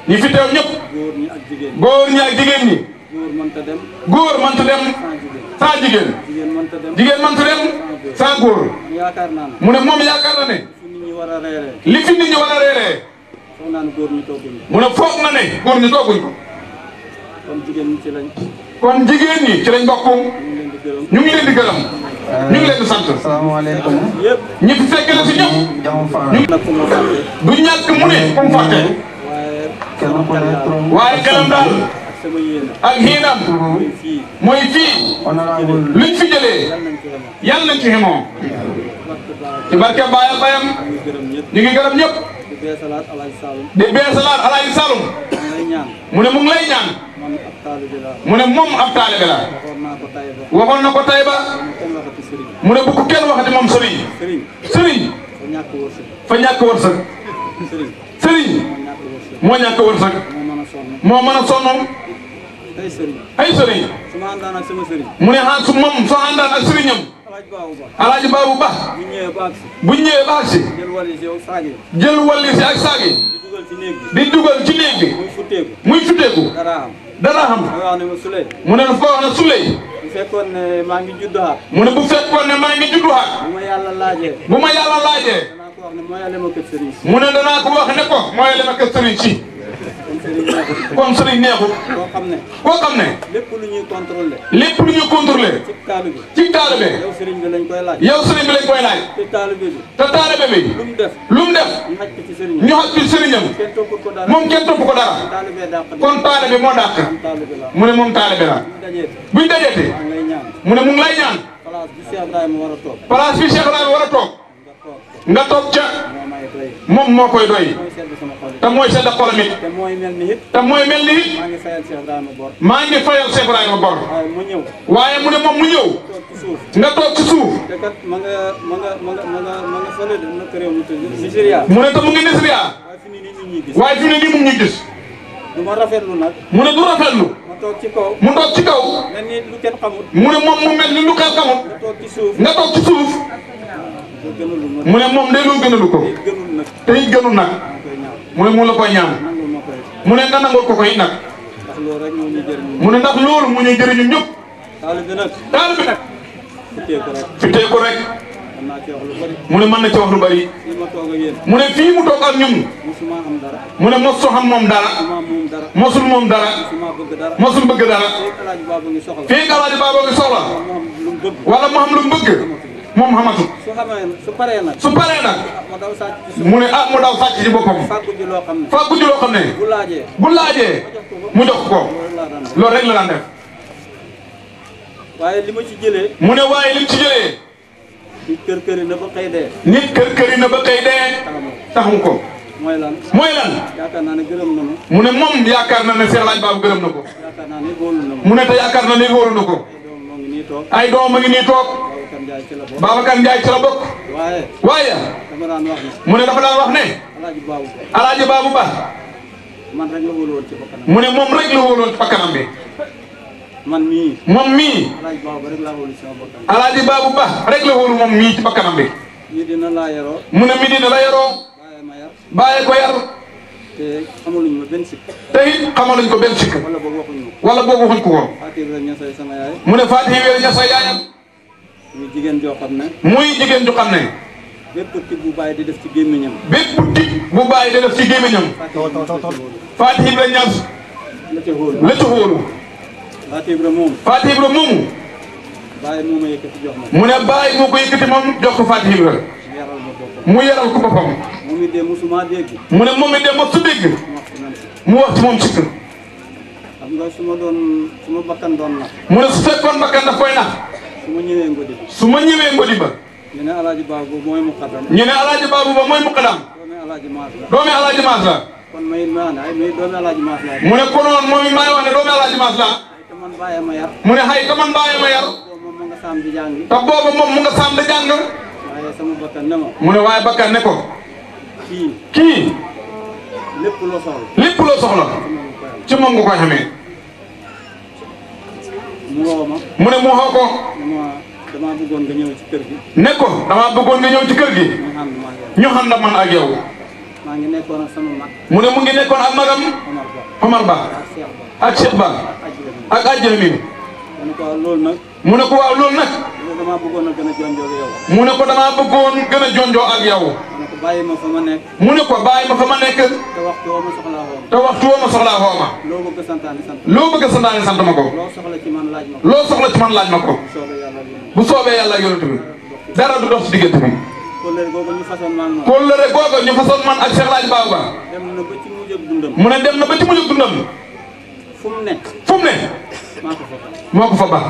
ñi fi teew ñëpp. góor ñi ak jigéen ñi. góor mënta dem. saa jigéen. jigéen mënta dem. saa góor. mu ne moom yaakaar na ne. li fi nit ñi war a reeree. mu ne foog na ne góor ñi tooguñ ko. kon jigéen ñi ci lañ bokk. ñu ngi leen di gërëm. ñu ngi leen di sant. asalaamaaleykum. ñi fi fekk la si ñëpp. du ñàkk mu ne comme fàtte. waaye xelam daal. ak xiinam. mooy fii. luñ fi jëlee. yàlla nañ ci xemoo. ci barke Baye Bayam. ñu ngi gërëm ñëpp. di beesalaat Alaaji Saloum. mu ne mu ngi lay ñaan. mu ne moom ab taalibe la. waxoon na ko Taïba. mu ne bu ko kenn waxati moom sëriñ. sëriñ. fa ñàkk wërsëg. sëriñ. moo ñàkk wërsëg. moo mën a sonn. ay sëriñ. mu ne ah su moom soo àndaan ak sëriñam. Alaaji Baabu Ba. bu ñëwee ba agsi. jël walli si ak saagi. di dugal ci néeg bi. muy futteeku. dara xam. mu ne dafa wax ne Suley. bu fekkoon ne maa ngi juddu xaar. mu ne bu fekkoon ne maa ngi juddu xaar. bu ma yàlla laajee. bu ma yàlla laajee. danaa ko wax ne mooyale ma kër sëriñ si. mu ne danaa ko wax ne ko mooyale ma kër sëriñ si. kon sëriñ neexut. koo xam ne. lépp lu ñuy contrôlé. lépp lu ñuy contrôlé. ci taalibe. yow sëriñ bi lañ koy laaj. yow sëriñ bi lañ koy laaj. te taalibe bi. te taalibe bi. lu mu def. ñu xaj ci sëriñam. moom kenn topp ko dara. kon taalibe moo dàq. mu ne moom taalibe la. buñ dajeete. mu ne mu ngi lay ñaan. place bi Cheikh Ibrahima war a toog. nga toog ca. moom moo koy doy. te mooy sedd xolam it. te mooy mel ni it. maa ngi fayal Cheikh Ibrahima bor. waaye mu ne moom mu ñëw. nga toog ci suuf. ma nga fële naka réew mi tudd Nigeria. mu ne te mu ngi Nigeria. waaye fi mu ne nii mu ngi ñuy gis. du ma rafetlu nag. mu ne du rafetlu. mu toog ci kaw. mu toog ci kaw. mel ni lu kenn xamul. mu ne moom mu mel ni lu kenn xamul. nga toog ci suuf. nga toog ci suuf. mu ne moom de loolu gënalu ko. te it gënul nag. mu ne mu la koy ñaan. mu ne nga nangul ko koy nag. mu ne ndax loolu mu ñuy jëriñu ñëpp. taalibe nag. fittee ko rek. mu ne mën na ci wax lu bari. mu ne fii mu toog ak ñun. mu ne mosu xam moom dara. mosul moom dara. mosul bëgg dara. fii Alaaji Baaba ngi soxla. wala mu xam lu mu bëgg. moom xamatu. su paree nag. mu ne ah mu daw sàcc ci boppam. fàggu ji loo xam ne. bu laajee. mu jox ko. loolu rek la daan def. waaye li ma ci jëlee. mu ne waaye li mu ci jëlee. nit kër këri na ba xëy dee. nit kër këri na ba xëy dee. taxamu ko. mooy lan. yaakaar naa ne gërëm na ma. mu ne moom yaakaar na ne Cheikh Alaaji Baaba gërëm na ko. yaakaar naa ne wóolu na ma. mu ne te yaakaar na ne wóolu na ko. ay doom a ngi nii toog. Ndiaye ci la bokk. Babacar Ndiaye ci la bokk. waaye. dama daan wax ne. mu ne dafa daan wax ne. Alaaji Babou Ba. man rek la wóoloon ci bakkanam. mu ne moom rek la wóoloon ci bakkanam bi. moom mii. Alaaji Babou rek laa wóolu ci sama bakkanam. Alaaji Babou Ba rek la wóolu moom mii ci bakkanam bi. Medina laa yaroo. mu ne Medina la yaroo. bàyyi ma yar. bàyyi ko yar. te xamaluñ ma benn sikk. te it xamaluñ ko benn sikk. wala boog waxuñ ko. wala boog waxuñ ko ko. Fatou Ibrahima Niassay sama yaay. mu ne Fatou Ibrahima Niassay yaayam. muy jigéen joo xam ne. muy jigéen ju xam ne. bépp tib bu bàyyi di def ci gémmiñam. bépp tib bu bàyyi di def ci gémmiñam. Fatou Ibrahima Niass. la ca xóolu. la ca xóolu. Fatou Ibrahima moomu. Fatou Ibrahima moomu. bàyyi moo ma yëkkati jox ma. mu ne bàyyi moo ko yëkkati moom jox ko Fatou Ibrahima. yaral ma boppam. mu yaral ko boppam. moom it de musuma dégg. mu ne moom it de mosu dégg. mu wax ci moom sikk. xam nga su ma bakkan doon nax. mu ne su fekkoon bakkan daf koy nax. su ma ñëwee Ngodi. su ma ñëwee Ngodi ba. ñu ne Alaaji Babou mooy muqaddam. ñu ne Alaaji Babou ba mooy muqaddam. doomi Alaaji Maas la. doomi Alaaji Maas la. kon may maa ne ay may doomi Alaaji Maas la. mu ne konoon moom it maay wax ne doomi Alaaji Maas la. te man bàyyi ma yar. mu ne xay te man bàyyi ma yar. moom mu nga saam di jàng. te booba moom mu nga saam di jàng. waaye sama bakkan ne ma. mu ne waaye bakkan ne ko. kii. lépp loo soxla. lépp loo soxla. ci moom nga koy xamee. mu woo ma. mu ne mu xoo ko. damaa bëggoon nga ñëw ci kër gi. ne ko damaa bëggoon nga ñëw ci kër gi. ñu xam na man ak yow. maa ngi nekkoon ak sama mag. mu ne mu ngi nekkoon ak magam. Omar Ba. ak Cheikh Ba. ak Adja Mimi. mu ne ko waaw loolu nag. mu ne ko waaw loolu nag. damaa bëggoon a gën a jonjoo ak yow. mu ne ko damaa bëggoon gën a jonjoo ak yow. mu ne ko bàyyi ma fa ma nekk. mu ne ko bàyyi ma fa ma nekk. te waxtu woo ma soxlaa woo ma. te waxtu woo ma soxlaa woo ma. loo bëgg a santaane sant. loo bëgg a santaane sant ma ko. loo soxla ci man laaj ma ko. loo soxla ci man laaj ma ko. bu soobee yàlla ak yonent bi. dara du dox ci diggante bi. kóllëre googu ñu façon man moom. kóllëre googu ñu façon man ak Cheikh Alaaji Babou Ba. dem na ba ci mujj ak dundam. mu ne dem na ba ci mujj ak dundam. fu mu ne. fu mu ne. maa ko fa baax. moo ko fa baax.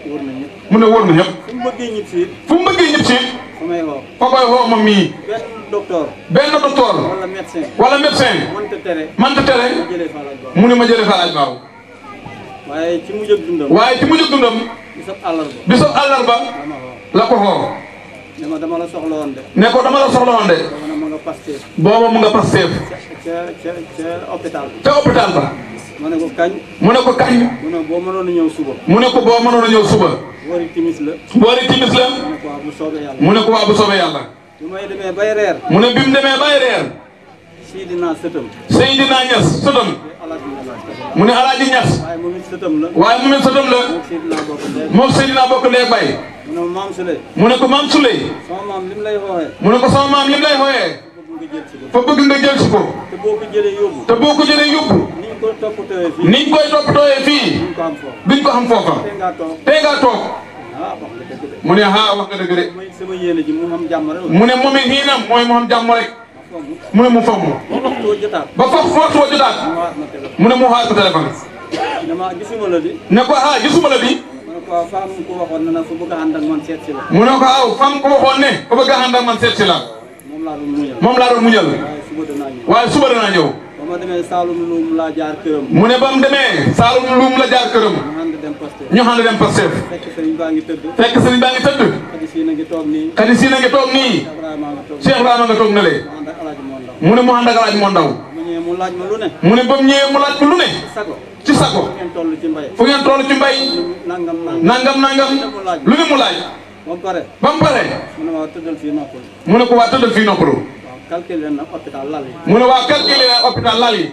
wóor na ñëpp. mu ne wóor na ñëpp. fu mu bëggee ñib si. fu mu bëggee ñib si. fa may woo. fa koy woo moom mii. benn docteur. benn docteur. wala médecin. wala médecin. mënta tere. ma jëlee fa Alaaji Babou. mu ne ma jëlee fa Alaaji Babou. waaye ci mujj ak dundam. waaye ci mujj ak dundam. bisab àllarba. bisab àllarba. la ko xoo. ne ma dama la soxla woon de. ne ko dama la soxla woon de. booba mu nga Pastef. booba mu nga Pastef. ca hôpital bi. ca hôpital ba. ma ne ko kañ. mu ne ko kañ. mu ne boo mënoon a ñëw suba. mu ne ko boo mënoon a ñëw suba. boori timis la. boori timis la. mu ne ko waaw bu soobee yàlla. mu ne ko waaw bu soobee yàlla. bi may demee bay reer. mu ne bi mu demee bay reer. Seydina sëtam. Seydina Niass sëtam. mu ne Alaaji Niass. waaye moom it sëtam la. waaye moom it sëtam la. moom Seydina bokk ndey bay. mu ne ma maam Souley. mu ne ko maam Souley. sama maam lim lay xooxee. mu ne ko sama maam lim lay xooxee. fa bëgg nga jël si ko. te boo ko jëlee yóbbu. te boo ko jëlee yóbbu. niñ koy toppatooyee fii. niñ koy toppatooyee fii. duñ ko xam foofa. tey ngaa toog. tey ngaa toog. ah wax nga dëgg de. mu ne ah wax nga dëgg de. sama yéene ji mu xam jàmm rek. mu ne moom it xiinam mooy mu xam jàmm rek. mu ne mu fomm. ba waxtoo jotaat. ba waxtu woo jotaat. mu ne mu xaar ko téléphone. dama gisuma la di. ne ko ah gisuma la di. mu ne ko waaw fam ko waxoon ne na fu bëgg a ànd ak man seet si la. mu ne ko aw fam ko waxoon ne fa bëgg a ànd ak man seet si la. moom laa doon muñal. moom laa doon muñal. waaye suba danaa ñëw. waaye suba danaa ñëw. ba ma demee Saalum Loum laa jaar këram. mu ne ba mu demee Saalum Loum la jaar këram. ñu ànd dem Pastef. ñu ànd dem Pastef. fekk sëriñ baa ngi tëdd. fekk sëriñ baa ngi tëdd. xadi si na ngi toog nii. xadi si na ngi toog nii. Cheikh Ibrahima nga toog na le. mu ànd ak Alaaji Moo Ndaw. mu ne mu ànd ak Alaaji Moo Ndaw. mu ñëwee mu laaj ma lu ne. mu ne ba mu ñëwee mu laaj ko lu ne. sago. ci sago. fu ngeen toll ci mbay. fu ngeen toll ci mbay. nangam nangam. lu ne mu laaj. ba mu pare. ba mu pare. mu ne waa tëddal fii noppalu. mu ne ko waa tëddal fii noppalu. waaw calculé na hôpital lal yi. mu ne waa calculé na hôpital lal yi.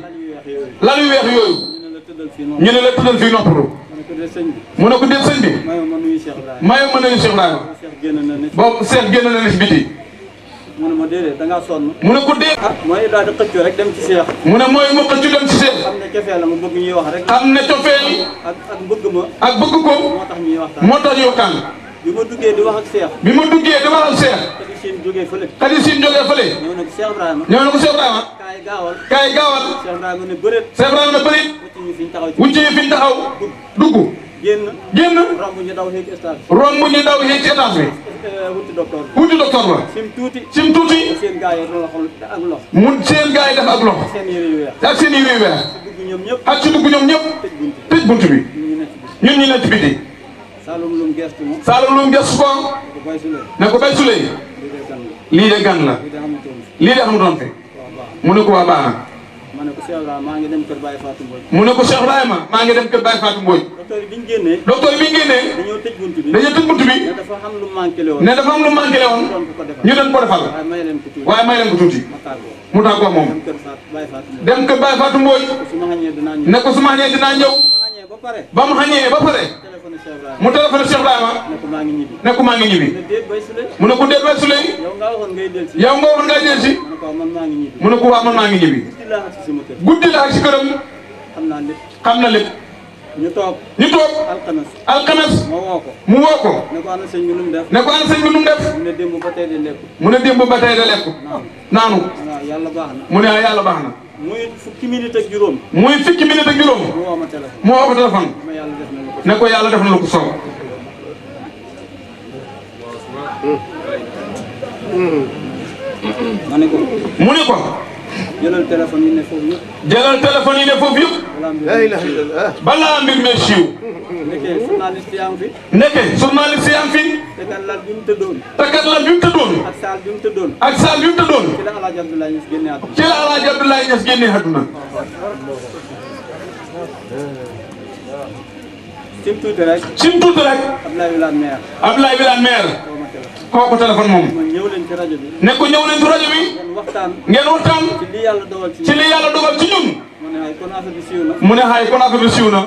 lal yu weex yooyu. ñu ne la tëddal fii noppalu. ñu ne la tëddal fii noppalu. mu ne ko dee sëñ bi. mu ne ko dee sëñ bi. mayoo ma nuyu Cheikh Ibrahima. mayoo ma nuyu Cheikh Ibrahima. Cheikh génn na ne. boobu Cheikh génn na ne si biti. mu ne ma déedéet da ngaa sonn. mu ne ko dee. ah mooy daal di xëccoo rek dem ci Cheikh. mu ne mooy mu xëccu dem ci Cheikh. xam ne cofeel la mu bëgg ñuy wax rek. xam ne cofeel. ak bëgg ma. ak bëgg ko. moo tax ñuy waxtaan. moo tax ñuy waxtaan. bi ma duggee di wax ak Cheikh. bi ma duggee di wax ak Cheikh. xadi siin jógee fële. xadi siin jógee fële. ñëw na ko Cheikh Ibrahima. ñëw na ko Cheikh Ibrahima. kaay gaawal. kaay gaawal. Cheikh Ibrahima ne bëreet. Cheikh Ibrahima ne bëreet. wucci ñu fi ñu taxaw ci. wucci ñu fi ñu taxaw. dugg. génn. romb ñu daw xeeg stage. romb ñu daw xeeg ci étage bi. wuti docteur bi. wuti docteur ba. sim tuuti. seen gars yi loxo ak loxo. mu seen gars yi def ak loxo. seen yére yu weex. ak seen yére yu weex. dugg ñoom ñëpp. ak ci dugg ñoom ñëpp. tëj bunt bi. ñun ñu nekk ci biti. Saalum Loum gestu ma. Saalum Loum gestu ko. ne ko Baye Souley lii de gan la lii de amutoon fi mu ne ko waa baax na ma ne ko Cheikh Ibrahima maa ngi dem kër Baye Fatou Mbodj mu ne ko Cheikh Ibrahima maa ngi dem kër Baye Fatou Mbodj docteur bi ñu génnee dañoo tëj buntu bi ne dafa am lu manqué le woon ñu doon ko defal waaye may leen ko tuuti mu tàggoo moom dem kër Baye Fatou Mbodj ne ko su ma xañee dinaa ñëw ba mu xañee ba pare mu téléphoné Cheikh Ibrahima ne ko maa ngi ñibbi mu ne ko déet Baye Souley yow nga waxoon ngay del si mu ne ko waaw man maa ngi ñibbi guddi la ak si këram xam na lépp ñu toog alxames mu woo ko ne ko ana sëñ bi nu mu def mu ne démb ba tey de lekk naanu mu ne yàlla baax na muy fukki minute ak juróom mu woo ko téléphone ne ko yàlla def na lu ko soob mu ne ko jëlal téléphone yi ne foofu yëpp balaa mbir mi siiw nekkee journaliste yaa ngi fi te kat lal bi mu tëddoon ak saal bi mu tëddoon ci la Alaaji Abdoulaye Niass génne àdduna sim tuuti rek Abdoulaye Wilane maire kooku téléphone moom ne ko ñëw leen ci rajo bi ngeen waxtaan ci li yàlla dogal ci ñun mu ne hay kon affaire bi siiw na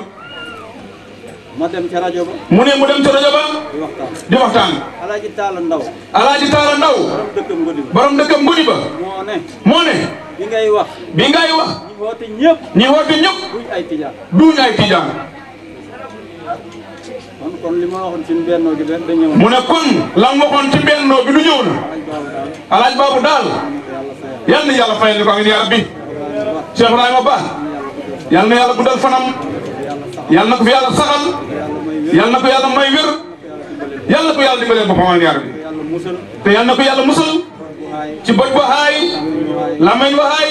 mu dem ca rajo ba di waxtaan Alaaji Taala Ndaw borom dëkkam Ngodi ba moo ne bi ngay wax ñi woote ñëpp duñ ay tijaan kon li ma waxoon ci bennoo gi rek dañu mu ne kon la mu waxoon ci bennoo bi du ñëw na Alaaji Baabu daal yal na yàlla fayal ñu ko ak ya rabbi Cheikh Ibrahima Ba yal na yàlla guddal fanam yal na ko fi yàlla saxal yal na ko yàlla may wér yal na ko yàlla dimbalee boppam ak ya rabbi te yal na ko yàlla musal ci bët ba haay lamañ ba haay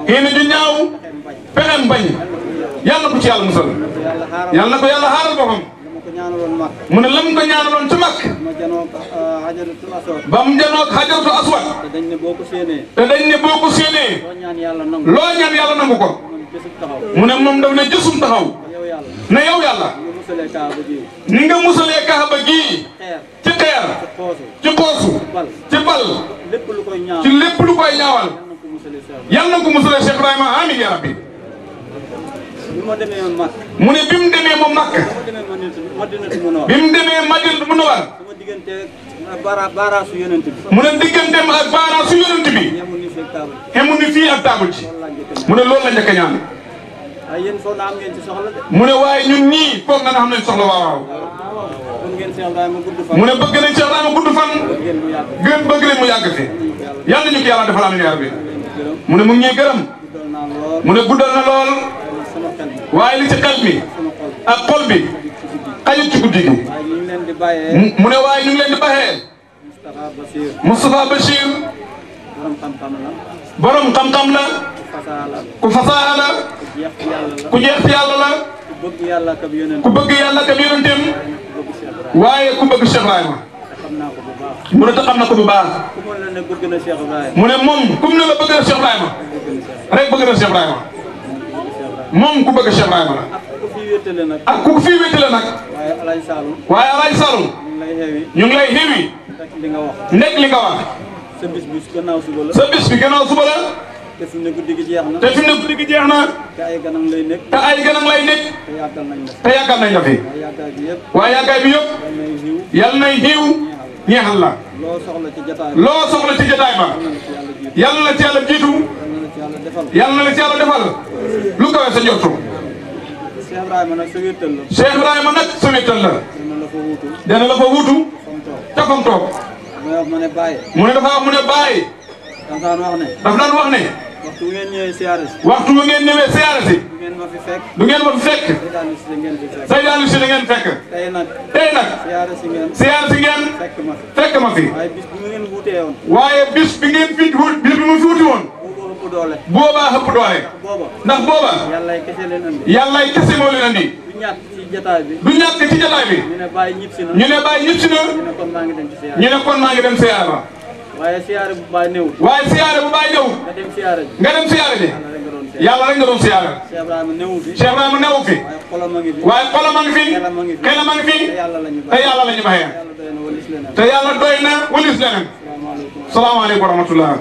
xéene ju ñaaw pexem bañ yal na ko ci yàlla musal yal na ko yàlla xaaral boppam mu ne lam ko ñaanaloon ci mag ba mu janoog Hajaratu Aswad te dañ ne boo ko séenee loo ñaan yàlla nangu ko mu ne moom daf ne jësum taxaw ne yow yàlla ni nga musalee Kaaba gii ci xeer ci xoosu ci bal ci lépp lu koy ñaawal yal na ko musalee Cheikh Ibrahima amiin ya rabbi mu ne bi mu demee moom Makka bi mu demee Madinatu Munawwara mu ne digganteem ak baaraasu yonent bi xemu ni fii ak taabul ci mu ne loolu la njëkk a ñaan mu ne waaye ñun ñii foog nga xam nañ soxla waaw mu ne bëgg nañ Cheikh Ibrahima gudd fan gën bëgg leen mu yàgg fi yàlla ñu ko yàlla defal amiin yaa rabbi mu ne mu ngi ñuy gërëm mu ne guddal na lool waaye li ci xel mi ak xol bi xajut ci guddi gi mu ne waaye ñu ngi leen di baxee Moustapha Bachir borom xam-xam la ku fasaha la ku jeex ci yàlla la ku bëgg yàlla ak yonentam waaye ku bëgg Cheikh Ibrahima mu ne te xam na ko bu baax mu ne moom kum ne la bëgg na Cheikh Ibrahima rek bëgg na Cheikh Ibrahima moom ku bëgg Cheikh Ibrahima la ak ku fi wéetale nag waaye Alaaji Saloum ñu ngi lay xewi nekk li nga wax sa bis bi gannaaw suba la te fi mu ne guddi gi jeex na te ay ganam lay nekk te yàggal nañ la fi waaye yàggaay bi yëpp yal nay xiiw ñeexal la loo soxla ci jotaay ba yal na la ci yàlla jiitu yal na la ci yàlla defal lu kawe sa njortu Cheikh Ibrahima nag sa wéttal la dana la fa wuutu te fam toog mu ne dafa wax mu ne bàyyi daf daan wax ne waxtu bu ngeen ñëwee siyaare si du ngeen ma fi fekk Seydou si la ngeen fekk tey nag siyaare si ngeen fekk ma fi waaye bis bi ngeen fi wut bis bi ma fi wuti woon boobaa ëpp doole ndax booba yàllay kese moo leen andi ñàkk ci jotaay bi. du ñàkk ci jotaay bi. ñu ne Baye ñib si na. ñu ne Baye ñib si na. ñu ne kon maa ngi dem ci siyaare. ñu ne kon maa ngi dem siyaare ba. waaye siyaare bu Baye néew. waaye siyaare bu Baye néew. nga dem siyaare ji. nga dem siyaare ji. yàlla rek nga doon siyaare. Cheikh Ibrahima newu fi. Cheikh Ibrahima newu fi. waaye xolam a ngi fi. waaye xolam a ngi fi. xelam a ngi fi. te yàlla la ñu bàyyee. te yàlla doy na walis leneen. salaamaaleykum wa rahmatullah.